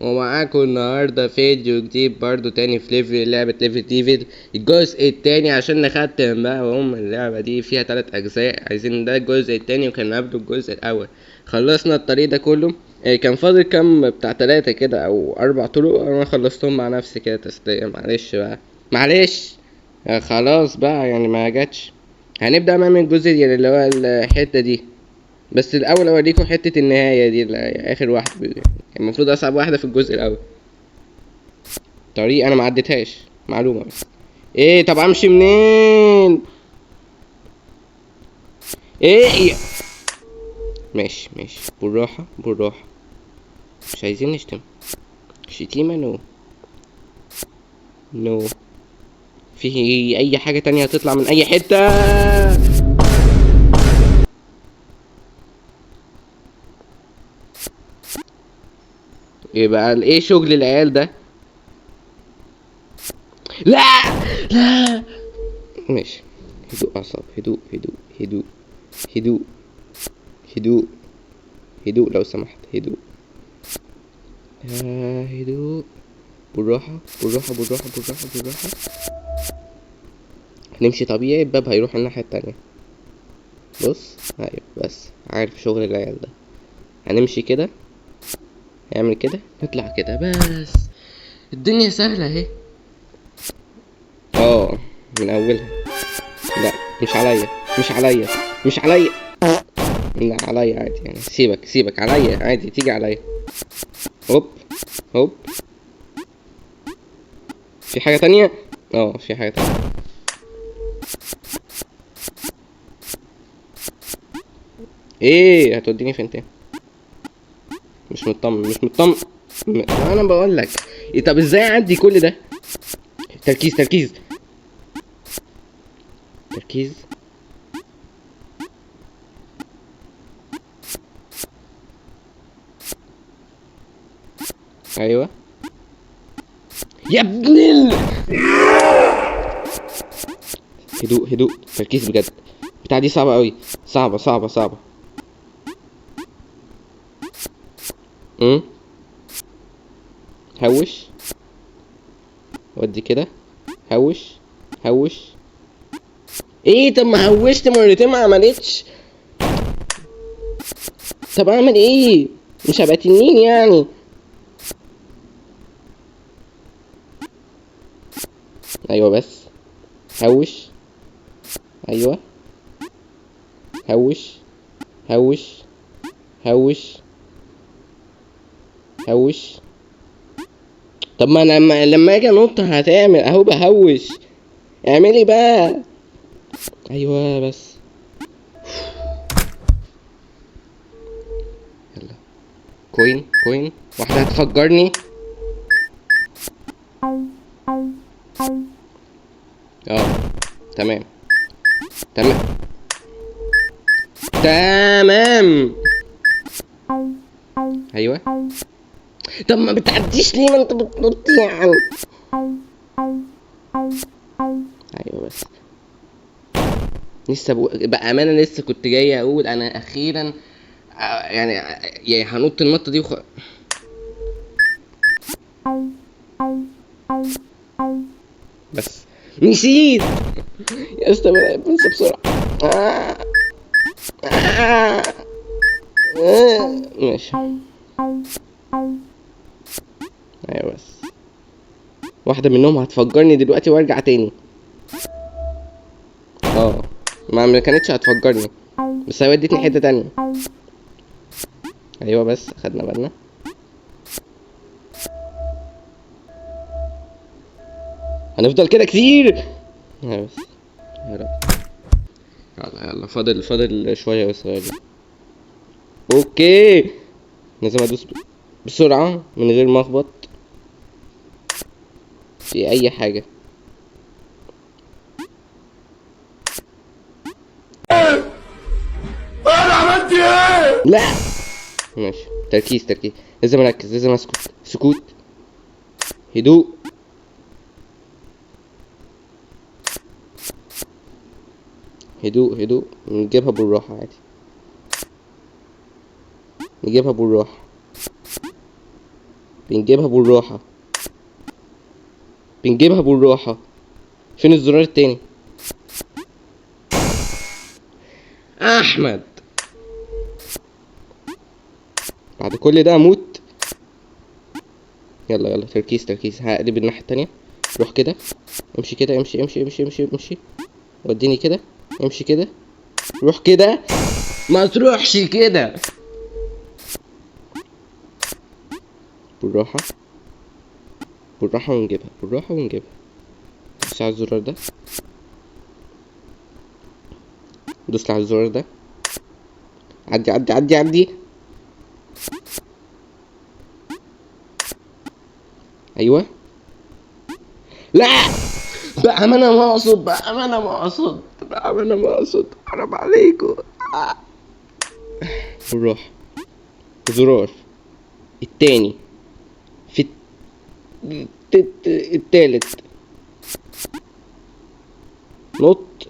ومعاكم النهارده فيديو جديد برضو تاني في level لعبة Level Devil الجزء التاني، عشان نختم بقى. وهم اللعبة دي فيها 3 اجزاء، عايزين ده الجزء التاني وكان قبله الجزء الاول. خلصنا الطريق ده كله، كان فاضل كام بتاع 3 كده او 4 طرق، انا خلصتهم مع نفسي كده تسلية، معلش بقى معلش، خلاص بقى يعني ما جاتش. هنبدأ بقى من الجزء يعني اللي هو الحتة دي، بس الأول أوريكم حتة النهاية دي اللي هي آخر واحدة، يعني المفروض أصعب واحدة في الجزء الأول. طريق أنا ما عديتهاش، معلومة بس. إيه طب أمشي منين؟ إيه؟ ماشي ماشي، بالراحة بالراحة، مش عايزين نشتم شتيمة. no no، في أي حاجة تانية هتطلع من أي حتة. يبقى ايه شغل العيال ده؟ لا لا، ماشي، هدوء اعصاب، هدوء هدوء هدوء هدوء هدوء هدوء لو سمحت، هدوء، هدوء، بالراحة بالراحة بالراحة بالراحة بالراحة. هنمشي طبيعي، الباب هيروح الناحية التانية. بص ايوه، بس عارف شغل العيال ده. هنمشي كده، نعمل كده، نطلع كده، بس الدنيا سهلة اهي. من اولها. لا مش عليا، مش عليا، مش عليا، لا عليا عادي يعني، سيبك سيبك عليا عادي، تيجي عليا. هوب هوب، في حاجة تانية؟ في حاجة تانية. ايه هتوديني فين تاني؟ مش مطمن، مش مطمن. انا بقول لك إيه، طب ازاي اعدي كل ده؟ تركيز تركيز تركيز. ايوه يا ابن ال هدوء هدوء، تركيز بجد. بتاع دي صعبة قوي، صعبة صعبة صعبة. هوش ودي كده، هوش هوش. ايه طب ما هوشت مرتين ما عملتش، طب اعمل ايه؟ مش هبقى تنين يعني. ايوه بس هوش، ايوه هوش هوش هوش هوش. طب ما انا لما اجي انط هتعمل اهو، بهوش، اعملي بقى. ايوه بس، يلا coin coin، واحدة هتفجرني. تمام تمام تمام. ايوه طب ما بتعديش ليه؟ ما انت بتنط يعني. ايوه بس لسه بامانه لسه كنت جاي اقول انا اخيرا، يعني هنط النطه دي بس نسيت يا اسطى، بنسى بسرعه. ماشي. ايوه بس واحدة منهم هتفجرني دلوقتي وارجع تاني. ما كانتش هتفجرني، بس هي ودتني حتة تانية. ايوه بس خدنا بالنا. هنفضل كده كتير. ايوه بس يا رب، يلا يلا، فاضل شوية بس صغيرين. okay لازم ادوس بسرعة من غير ما اخبط في اي حاجة. انا عملت ايه؟ لا ماشي، تركيز تركيز، لازم اركز، لازم اسكت، سكوت، هدوء. هدوء هدوء، نجيبها بالراحة عادي، نجيبها بالراحة. بنجيبها بالراحة، بنجيبها بالراحة. فين الزرار التاني؟ احمد بعد كل ده اموت. يلا يلا تركيز تركيز. هقلب الناحية التانية. روح كده، امشي كده، امشي امشي امشي امشي امشي، وديني كده، امشي كده، روح كده، ما تروحش كده. بالراحة بالراحة ونجيبها، بالراحة ونجيبها. دوس على الزرار ده، دوس على الزرار ده، عدي عدي عدي عدي. ايوه. لا بأمانة ما اقصد، بأمانة ما اقصد، بأمانة ما اقصد، حرام عليكم. بالراحة. زرار التاني في التالت. نط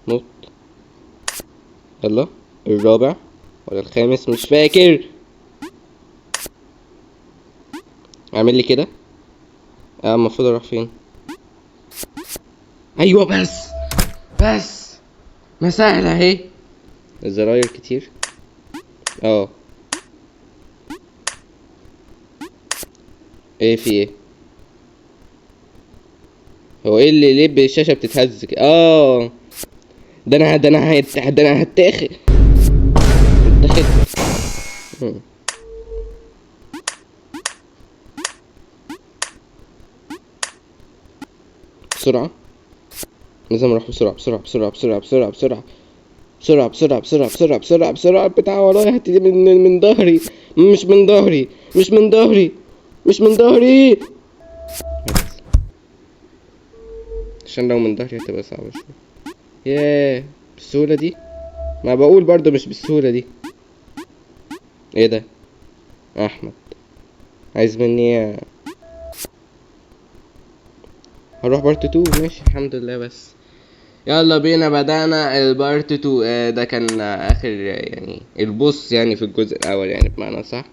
نط. يلا الرابع ولا الخامس مش فاكر. اعمل لي كده. المفروض اروح فين؟ ايوه بس بس ما سهلة اهي. الزراير كتير. ايه في ايه؟ هو ايه اللي ليه الشاشة بتتهز كده؟ ده انا، ده انا هت-، ده انا هتاخد. هتاخد. بسرعة، لازم اروح بسرعة بسرعة بسرعة بسرعة بسرعة بسرعة بسرعة بسرعة بسرعة بسرعة بسرعة بسرعة. بتاع ورايا هتيجي من ظهري، مش من ظهري، مش من ظهري، مش من ظهري. عشان لو من ظهري هتبقى صعبة شوية. ياه بالسهولة دي؟ ما بقول برضو مش بالسهولة دي. ايه ده؟ احمد عايز مني ايه؟ هروح part 2. ماشي الحمد لله. بس يلا بينا، بدأنا ال part 2. ده كان اخر ال boss في الجزء الاول بمعنى صح.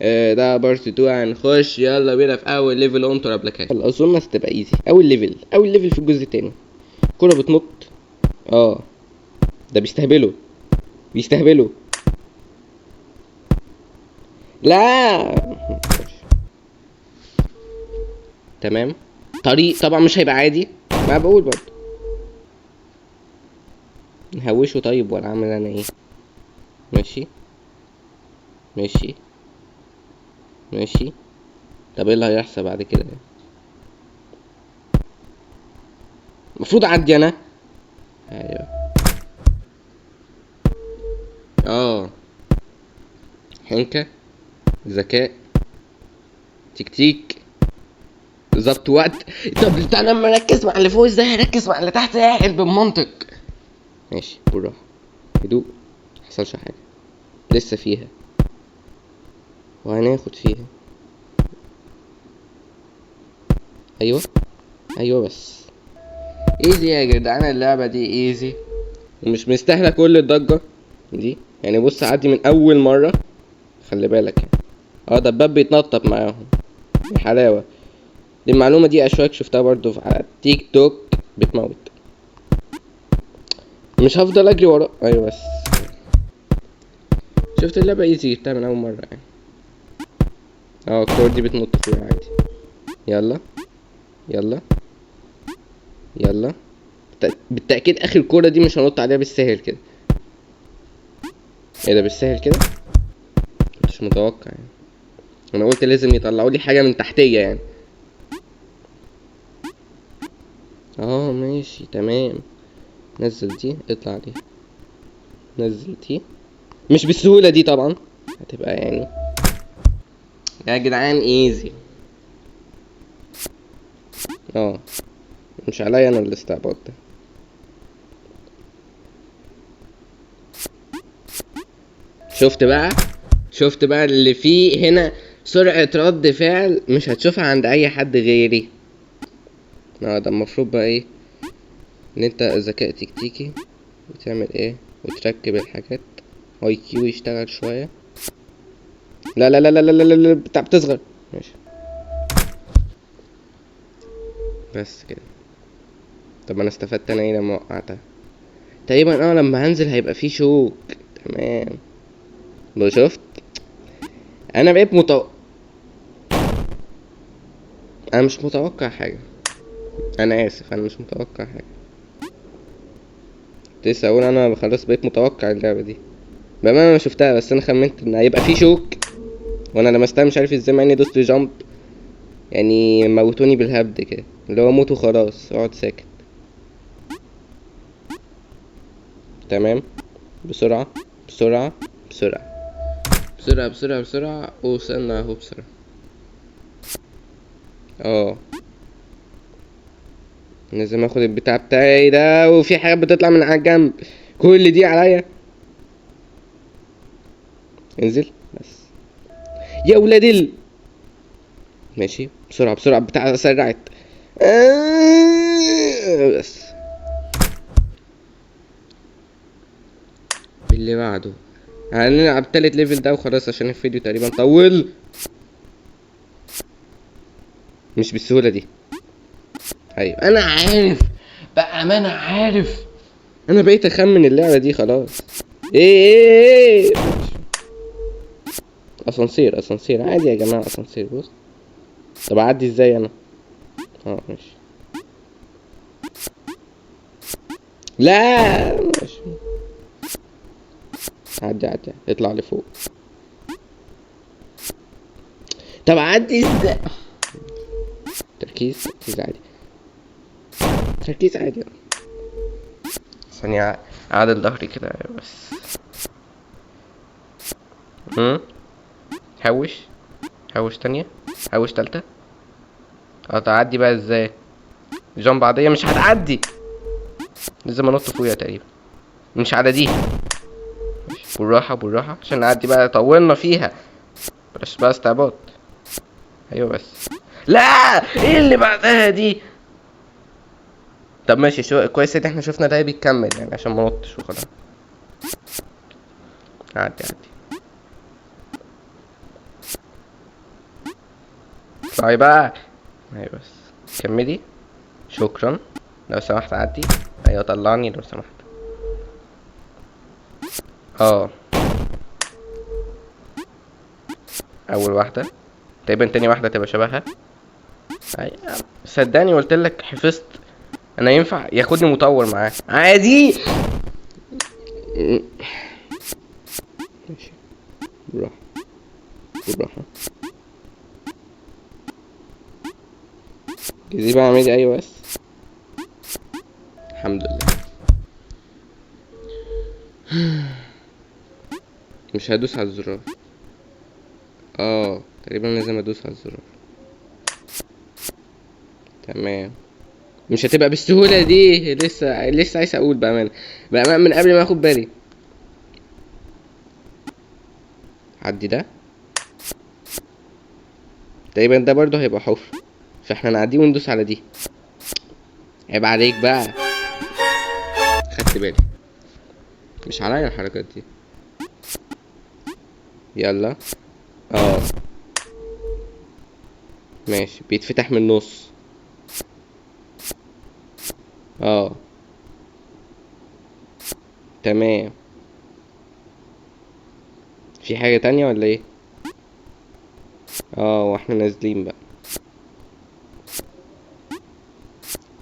ده part 2. هنخش يلا بينا في اول level انتر ابلكاش. يلا اظن هتبقى easy. اول level، اول level في الجزء التاني. كرة بتنط. ده بيستهبلوا، بيستهبلوا. لا تمام. طريق طبعا مش هيبقى عادي، ما بقول برضه نهوشه. طيب ولا اعمل انا ايه؟ ماشي ماشي ماشي. طب ايه اللي هيحصل بعد كده؟ المفروض اعدي انا. ايوه. حنكة، ذكاء، تكتيك، ظبط وقت. طب انا مركز مع اللي فوق ازاي؟ هركز مع اللي تحت قاعد بالمنطق. ماشي بالراحة، هدوء، محصلش حاجة، لسه فيها وهناخد فيها. ايوه ايوه بس easy يا جدعان، اللعبة دي easy ومش مستاهلة كل الضجة دي. بص عدي من اول مرة، خلي بالك يعني. ده الباب بيتنطط معاهم، يا حلاوة. دي المعلومة دي اشواك شفتها برضو على تيك توك، بتموت. مش هفضل اجري وراه. ايوه بس شفت اللعبة ايزي، جبتها من اول مرة. الكور دي بتنط فيها عادي. يلا يلا يلا. بالتأكيد اخر كورة دي مش هنط عليها بالسهل كده. ايه ده بالسهل كده؟ مش متوقع. انا قلت لازم يطلعوا لي حاجة من تحتية. ماشي تمام. نزل دي، اطلع دي، نزل دي. مش بالسهولة دي طبعا، هتبقى يا جدعان ايزي. مش عليا انا الاستعباط ده. شفت بقى، شفت بقى اللي فيه هنا سرعة رد فعل مش هتشوفها عند اي حد غيري. ده المفروض بقى ايه؟ ان انت ذكاء تكتيكي وتعمل ايه وتركب الحاجات. اي كيو يشتغل شوية. لا لا لا لا لا لا لا، بتاع بتصغر. ماشي. بس كده. طب انا استفدت انا ايه لما وقعتها؟ تقريبا لما هنزل هيبقى فيه شوك. تمام، لو شفت انا بقيت انا مش متوقع حاجة، انا اسف، انا مش متوقع حاجة. كنت لسه اقول انا خلاص بقيت متوقع اللعبة دي، بأمانة ما شفتها، بس انا خمنت ان هيبقى فيه شوك، وانا لمستها مش عارف ازاي مع اني دوست جامب، يعني موتوني بالهبد كده، اللي هو موتوا خلاص اقعد ساكت. تمام، بسرعة بسرعة بسرعة بسرعة بسرعة بسرعة، وصلنا اهو بسرعة. لازم اخد البتاع بتاعي ده، وفي حاجات بتطلع من على الجنب، كل دي عليا. انزل بس يا ولاد ال، ماشي بسرعة بسرعة، بتاع سرعت. بس اللي بعده هنلعب تالت level ده وخلاص، عشان الفيديو تقريبا طول. مش بالسهولة دي. ايوه انا عارف بأمانة، عارف انا بقيت اخمن اللعبة دي خلاص. ايه ايه ايه، اسانسير اسانسير عادي يا جماعة، اسانسير. بص طب اعدي ازاي انا؟ ماشي، لا ماشي، عدي عدي، اطلع لفوق. طب عدي ازاي؟ تركيز تركيز عادي، تركيز عادي. ثانية اعدل ظهري كده بس. هوش هوش تانية، هوش تالتة. هتعدي بقى ازاي؟ جامب عادية مش هتعدي، لازم انط فوقيها تقريبا، مش على دي. بالراحة بالراحة عشان نعدي بقى، طولنا فيها، بلاش بقى استعباط. ايوه بس لا، ايه اللي بعدها دي؟ طب ماشي، شو كويس ان احنا شفنا ده بيكمل يعني، عشان ما نطش وخلاص. عدي عدي، اطلعي بقى. ايوه بس كملي، شكرا. لو سمحت عدي. ايوه طلعني لو سمحت. اول واحدة تقريبا، تاني واحدة تبقى شبهها. ايوه صدقني قلت لك حفظت. انا ينفع ياخدني مطور معاه عادي. ماشي بالراحة بالراحة. دي بقى اعملي. ايوه بس الحمد لله. مش هدوس على الزرار. تقريبا لازم ادوس على الزرار. تمام، مش هتبقى بالسهولة دي. لسه عايز اقول بأمانة، بأمانة من قبل ما اخد بالي. عدي ده تقريبا، ده برضه هيبقى حفر، فاحنا نعديه وندوس على دي. عيب عليك بقى، خدت بالي، مش عليا الحركات دي. يلا. ماشي، بيتفتح من النص. تمام. في حاجة تانية ولا ايه؟ واحنا نازلين بقى.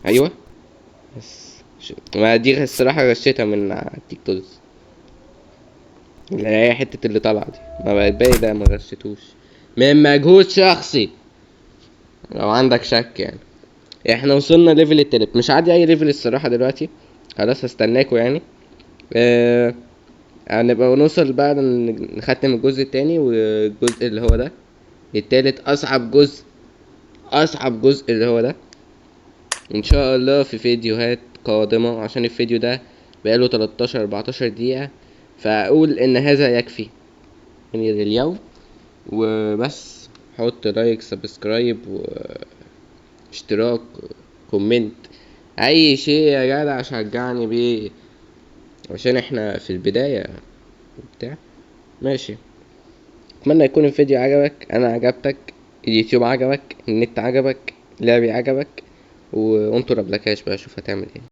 ايوه بس ما دي الصراحة غشيتها من على التيك توك، اللي هي حتة اللي طالعة دي، ما بقت باقي ده ما غشيتوش من مجهود شخصي لو عندك شك يعني. احنا وصلنا level التالت، مش عادي اي level الصراحة دلوقتي، خلاص هستناكوا يعني. هنبقى نوصل بقى نختم الجزء التاني والجزء اللي هو ده التالت، اصعب جزء، اصعب جزء اللي هو ده ان شاء الله في فيديوهات قادمة، عشان الفيديو ده بقاله 13 14 دقيقة، فاقول ان هذا يكفي يعني لليوم. وبس، حط like، subscribe، واشتراك، comment، اي شيء يا جدع شجعني بيه، عشان احنا في البداية وبتاع. ماشي، اتمنى يكون الفيديو عجبك، انا عجبتك، اليوتيوب عجبك، النت عجبك، لعبي عجبك، وانطر ابلكاش بقى شوف هتعمل ايه.